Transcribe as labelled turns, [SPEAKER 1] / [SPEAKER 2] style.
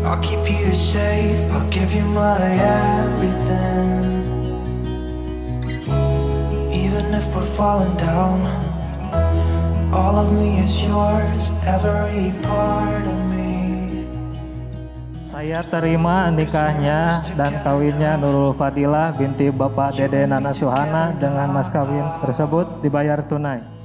[SPEAKER 1] I'll keep you safe, I'll give you my everything. Even if we're falling down, all of me is yours, every part of me.
[SPEAKER 2] Saya terima nikahnya dan kawinnya Nurul Fadilah binti Bapak Dede Nana Suhana dengan mas kawin tersebut dibayar tunai.